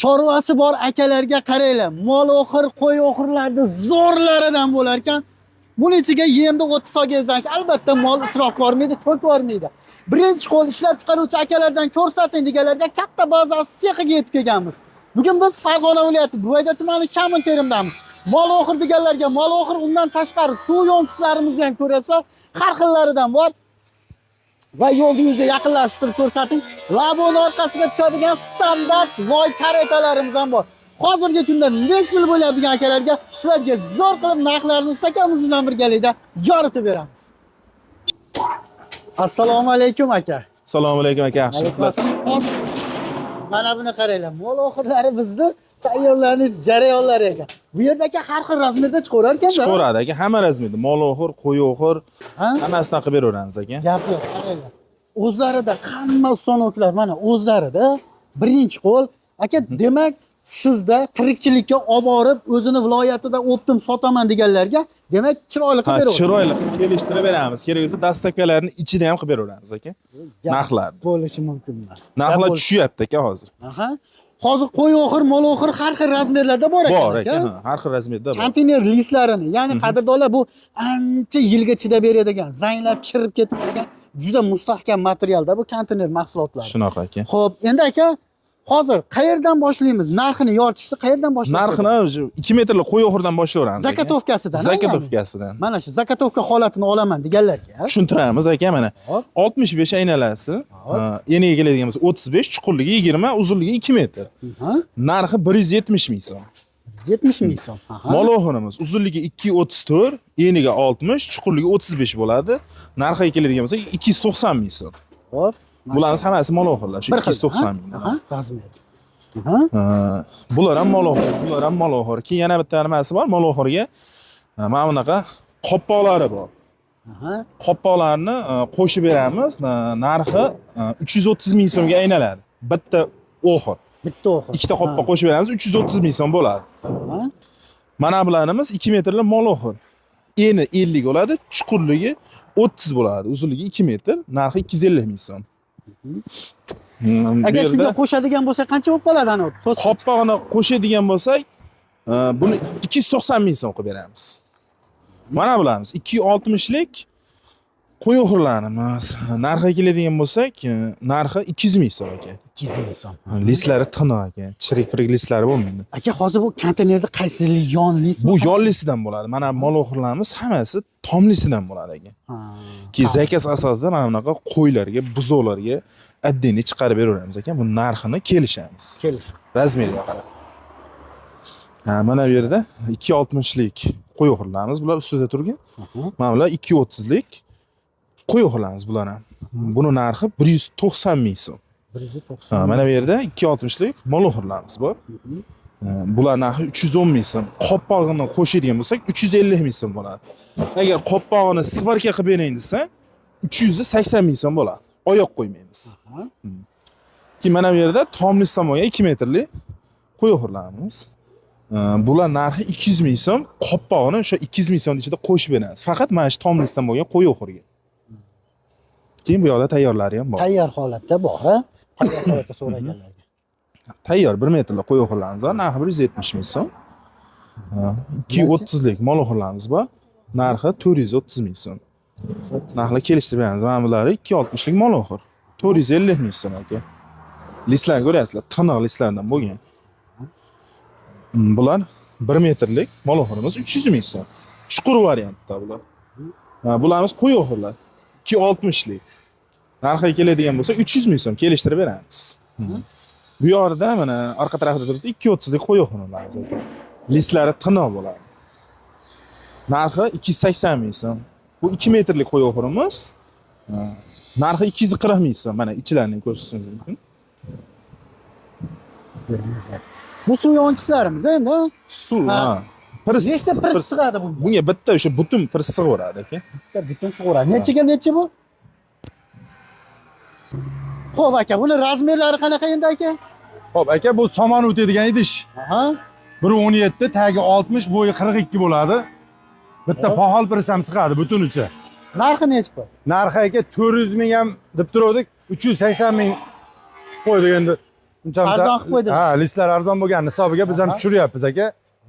Chorvasi bor akalarga qaranglar, mol o'xir, qo'y o'xirlarni zo'rlaridan bo'lar ekan. Buni ichiga yemni o'tni solgansan, albatta mol isrof bormaydi, to'k bormaydi. Birinchi qo'l ishlab chiqaruvchi akalardan ko'rsating deganlarga katta bazasi sexiga yetib kelganmiz. Bugun biz Farg'ona viloyati Buvayda tumani Kamin terimdamiz. Mol o'xir deganlarga mol o'xir, undan tashqari suv yo'ntislarimizni ham ko'ryapsizlar, har xillaridan bor. Va yo'lni yuzga yaqinlashtirib ko'rsating. Laboni orqasiga tushadigan standart voy karetalarimiz ham bor. Hozirgi kunda nech pul bo'ladigan akalarga sizlarga zo'r qilib narxlarni ustakamiz bilan birgalikda yoritib beramiz. Assalomu alaykum aka. Assalomu alaykum aka, yaxshimisizlar? Mana buni qaranglar. Mol oxirlari bizni tayyorlanish jarayonlari ekan. Bu yerda aka har xil razmerda chiqaverar ekan. Chiqaveradi aka, hamma razmerda. Mol oxir, qo'y oxir, Ha? hammasini qilib beraveramiz aka. Gap yo'q, qaranglar. O'zlarida hamma ustanoklar mana o'zlarida birinchi qo'l. Aka, demak, sizda tirikchilikka olib borib, o'zini viloyatida оптом sotaman deganlarga, demak, chiroyli qilib Ha, beraveradi. chiroyli qilib kelishtirib beramiz. Kerak bo'lsa dastavkalarni ichida ham qilib beraveramiz aka. Gap Narxlar. bo'lishi mumkin emas. Narxlar Gap bo'lishi- tushyapti aka hozir. Aha. Hozir qo'y oxir, mol oxir har xil razmerlarda bor ekan. Bor aka, ha, har xil razmerda bor. Konteyner listlarini, ya'ni qadrdonlar, bu ancha yilga chidab beradigan, zanglab chirib ketmaydigan juda mustahkam materialda bu konteyner mahsulotlari. Shunaqa aka. Xo'p, endi aka, hozir qayerdan boshlaymiz? Narxini yoritishni qayerdan boshlaymiz? Narxini o'sha 2 metrli qo'y oxirdan boshlayveramiz. aka. Zakotovkasidan, ha, Zakotovkasidan. Mana shu zakotovka holatini olaman deganlarga. Tushuntiramiz aka mana. Hop. 65 aynalasi, ha, eniga keladigan bo'lsa 35, chuqurligi 20, uzunligi 2 metr. Ha? Narxi 170 ming so'm. 70 ming so'm. Aha. Mol oxirimiz uzunligi 2.34, eniga 60, chuqurligi 35 bo'ladi. Narxiga keladigan bo'lsak 290 ming so'm. Xo'p. Bularning hammasi mol oxirlar, shu Bir xil, 290 ha? ming. Aha, razmer. Aha. Ha, bular ham mol oxir, bular ham mol oxir. Keyin yana bitta nimasi bor, mol oxirga mana bunaqa qopqoqlari bor. Aha. Qopqoqlarni qo'shib beramiz. Narxi 330 ming so'mga aylanadi. Bitta oxir. Bitta oxir. Ikkita qopqoq qo'shib beramiz, 330 ming so'm bo'ladi. Ha. Mana bularimiz 2 metrli mol oxir. Eni 50 bo'ladi, chuqurligi 30 bo'ladi, uzunligi 2 metr, narxi 250 ming so'm. Bu Agar yerda shunga qo'shadigan bo'lsa qancha bo'lib qoladi ana to's? qopqog'ini qo'shadigan bo'lsak, buni 290 ming so'm qilib beramiz. Mana bularimiz 260 lik qo'y o'g'irlarimiz. Narxiga keladigan bo'lsak, narxi 200 ming so'm aka. 200 ming so'm. Listlari tiniq aka, chirik-pirik listlari bo'lmaydi. Aka, hozir bu konteynerda qaysi yon list? Bu yollisidan bo'ladi. Mana mol o'g'irlarimiz hammasi tomlisidan bo'ladi aka. Ha. Keyin zakaz asosida mana bunaqa qo'ylarga, buzovlarga отдельно chiqarib beraveramiz aka. Bu narxini kelishamiz. Kelish. Razmeriga qarab. Ha, mana bu yerda 2.60 lik qo'y o'g'irlarimiz bular ustida turgan. Mana bular 2.30 lik qo'y o'g'irlarimiz bular ham. Buni narxi 190 ming so'm. 190. Ha, mana bu yerda 2.60 lik mol o'g'irlarimiz bor. Ha, bular narxi 310 ming so'm. Qopqog'ini qo'shadigan bo'lsak 350 ming so'm bo'ladi. Agar qopqog'ini svarka qilib bering desa 380 ming so'm bo'ladi. Oyoq qo'ymaymiz. Aha. Keyin mana bu yerda tomli samoya 2 metrli qo'y o'g'irlarimiz. Bular narxi 200 ming so'm. Qopqog'ini o'sha 200 ming so'mning ichida qo'shib beramiz. Faqat mana shu tomli bo'lgan qo'y o'g'irga. Keyin bu yoqda tayyorlari ham bor. Tayyor holatda bor, ha? Tayyor holatda so'raganlarga. Tayyor 1 metrli qo'y o'g'irlarimiz bor. Narxi 170 ming so'm. 230 lik mol o'g'irlarimiz bor. Narxi 430 ming so'm. Narxlar kelishtirib beramiz. Mana bulari 260 lik mol o'g'ir. 450 ming so'm aka. Listlarni ko'ryapsizlar, tiniq listlardan bo'lgan. Bular 1 metrlik mol o'g'irimiz 300 ming so'm. Chuqur variantda bular. Ha, bularimiz qo'y o'g'irlar. 260 lik. Narxiga keladigan bo'lsa 300 ming so'm kelishtirib beramiz. Bu yoqda mana orqa tarafida turibdi 230 lik qo'y o'g'irlarimiz. Listlari tiniq bo'ladi. Narxi 280 ming so'm. Bu 2 metrlik qo'y o'g'irimiz. Ha, narxi 240 ming so'm. Mana ichilarini ham ko'rishingiz mumkin. Bu suv yonchislarimiz endi, ha? Suv, Ha. ha. Pris, Nechta pris sig'adi bunga? Bunga bitta o'sha butun pris sig'averadi aka. Bitta butun sig'averadi. Nechiga nechi bu? Xo'p aka, buni razmerlari qanaqa endi aka? Xo'p, aka, bu somon o'tadigan idish. Aha. 1.17, tagi 60, bo'yi 42 bo'ladi. Bitta poxol pris ham sig'adi butun ichi. Narxi nechi pul? Narxi aka 400 ming ham deb turuvdik, 380 ming qo'ydik endi. Uncha muncha. Arzon qilib qo'ydim. Ha, listlar arzon bo'lgan hisobiga biz ham tushiryapmiz aka.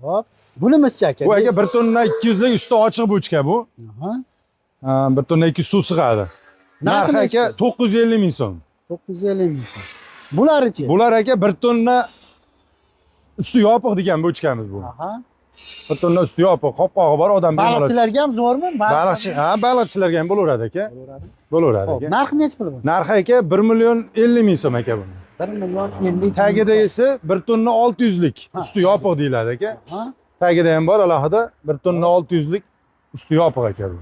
Hop. Bunimizchi aka? Bu aka 1 tonna 200 lik usti ochiq bochka bu. Aha. Ha, 1 tonna 200 suv sig'adi. Narxi Narxi aka 950 ming so'm. 950 ming so'm. Bularichi? Bular aka 1 tonna usti yopiq degan bochkamiz bu. Aha. 1 tonna usti yopiq, qopqog'i bor, odam bemalol. Baliqchilarga ham zo'rmi? Baliqchi, ha, baliqchilarga ham bo'laveradi aka. Bo'laveradi Hop, aka. narxi nechi pul bu? Narxi aka 1 million 50 ming so'm aka buni. 1 million 50 ming Tagida so'm. esa 1 tonna 600 lik usti yopiq deyiladi aka. Ha? Tagida ham bor alohida 1 tonna 600 lik usti yopiq aka bu.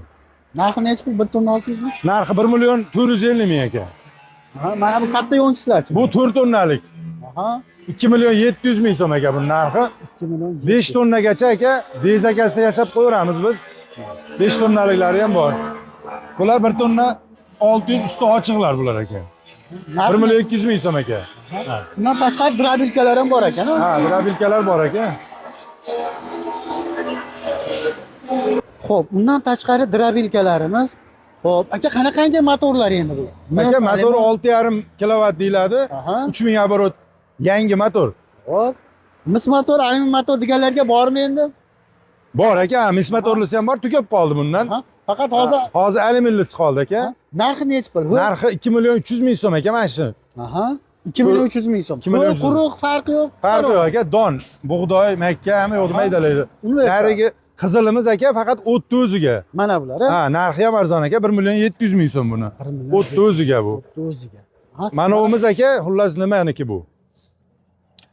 Narxi nechi pul? 1 tonna 600 lik? Narxi 1 million 450 ming aka. Ha, mana bu katta yonkislarchi. Bu 4 tonnalik Aha, 2 million 700 ming so'm aka buni narxi. 2 million 5 tonnagacha aka bezakasi yasab qo'yaveramiz biz. 5 tonnaliklari ham bor. Bular 1 tonna 600 usti ochiqlar bular aka. 1 million 200 ming so'm aka. Bundan tashqari drabilkalar ham bor ekan, ha? Ha, drabilkalar bor aka. Xo'p, undan tashqari drabilkalarimiz. Xo'p, aka qanaqangi motorlar endi bu? Aka motor 6,5 kilovat deyiladi. Aha. 3000 оборот yangi motor. Xo'p. Mis motor, alyumin motor deganlarga bormi endi? Bor aka, mis motorlisi ham bor, tugab qoldi bundan. Ha? Faqat hozir Hozir alyuminlisi qoldi aka. narxi nechi pul? Narxi 2 million 300 ming so'm aka mana shu. Aha. 2 million 300 ming so'm. 2 million 300 ming. Quruq farqi yo'q. Farqi yo'q aka, don, bug'doy, makka hamma yo'qni maydalaydi. Universal. Narigi qizilimiz aka faqat o'tni o'ziga. Mana bular, ha? Ha, narxi ham arzon aka, 1 million 700 ming so'm buni. 1 million O'tni o'ziga bu. O'tni o'ziga. Ha? Manovimiz aka, xullas nimaniki bu?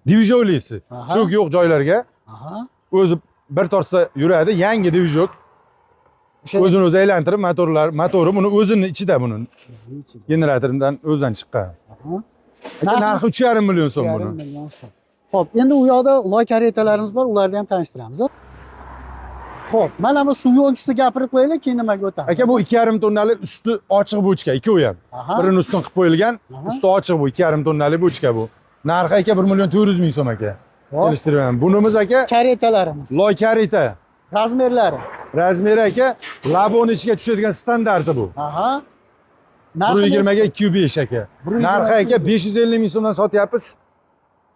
Divizionlisi. Aha. Tok yo'q joylarga Aha. o'zi bir tortsa yuradi, yangi divizok. O'sha O'zini o'zi aylantirib motorlar, motori buni o'zini ichida buni o'zini ichida. generatoridan o'zidan chiqqan. Aha. Aka narxi 3,5 million so'm 3,5 buni. million so'm. Xo'p, endi u yoqda loy karetalarimiz bor, ularni ham tanishtiramiz. Xo'p, mana bu suv yo'nkisi gapirib qo'yaylik, keyin nimaga o'tamiz? Aka bu 2,5 tonnali usti ochiq bochka, ikkovi ham. Aha. Birini ustun qilib qo'yilgan, Aha. usti ochiq bu 2,5 tonnali bochka bu. Narxi aka 1 million 400 ming so'm aka. Hop. Kelishtirib beraman. Bunimiz aka Karetalarimiz, loy kareta. razmerlari. Razmeri aka laboni ichiga tushadigan standarti bu. Aha. Narxi 120 ga 205 aka. 120 Narxi aka 550 ming so'mdan sotyapmiz.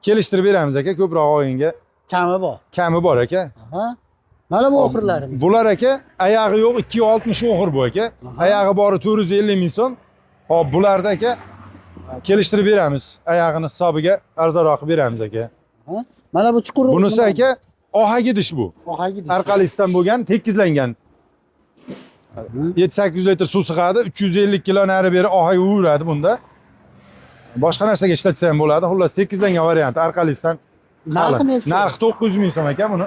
Kelishtirib beramiz aka, ko'proq olganga kami bor. kami bor aka. Aha. Mana bu oxirlarimiz. Bular aka oyog'i yo'q 260 o'g'ir bu aka. Oyog'i bori 450 ming so'm. Hop, bularda aka kelishtirib beramiz. Oyog'ini hisobiga arzonroq qilib beramiz aka. Aha. Mana bu chuqur. Bunisi aka ohagi dish bu. Ohagi dish. Arqalisdan bo'lgan, tekizlangan. 7-800 litr suv sig'adi, 350 kilo nari beri ohagi uradi bunda. Boshqa narsaga ishlatsa ham bo'ladi. Xullas tekizlangan varianti arqalisdan. Narxi nechi? pul? Narxi 900 ming so'm aka buni.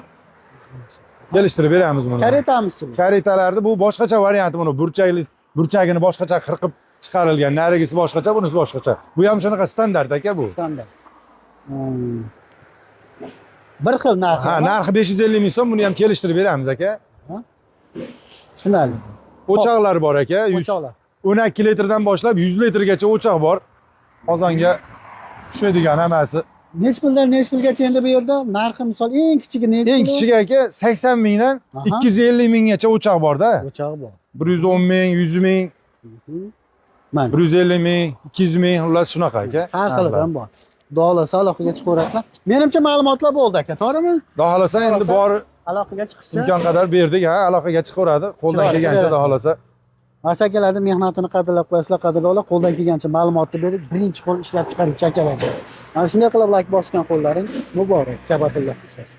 Kelishtirib beramiz buni. Karetamizchi bu. Karetalarda bu boshqacha varianti buni burchakli burchagini boshqacha qirqib chiqarilgan. Narigisi boshqacha, bunisi boshqacha. Bu ham shunaqa standart aka bu. Standart. Bir xil narxi. Ha, narxi 550 ming so'm, buni ham kelishtirib beramiz aka. Tushunarli. O'choqlar bor aka. 100 O'choqlar. 12 litrdan boshlab 100 litrgacha o'choq bor. Qozonga tushadigan hammasi. Nechi puldan nechi pulgacha endi bu yerda narxi misol eng kichigi nechi Eng pul? kichigi aka 80 mingdan Aha. 250 minggacha o'choq borda. O'chog'i bor. 110 ming, 100 ming, Mana 150 ming, 200 ming, xullas shunaqa aka. har xilidan bor. Xudo xohlasa aloqaga chiqaverasizlar. Menimcha ma'lumotlar bo'ldi aka, to'g'rimi? Xudo xohlasa endi Xohlasa- bor Aloqaga chiqsa, imkon qadar berdik, ha, aloqaga chiqaveradi. Qo'ldan Chiroyli kelgancha xudo berasiz. xohlasa. Mana akalarni mehnatini qadrlab qo'yasizlar, qadrli qo'ldan kelgancha ma'lumotni berib, birinchi qo'l ishlab chiqaruvchi akalarga. Mana shunday qilib like bosgan qo'llaring muborak, kabatulloh qo'shasiz.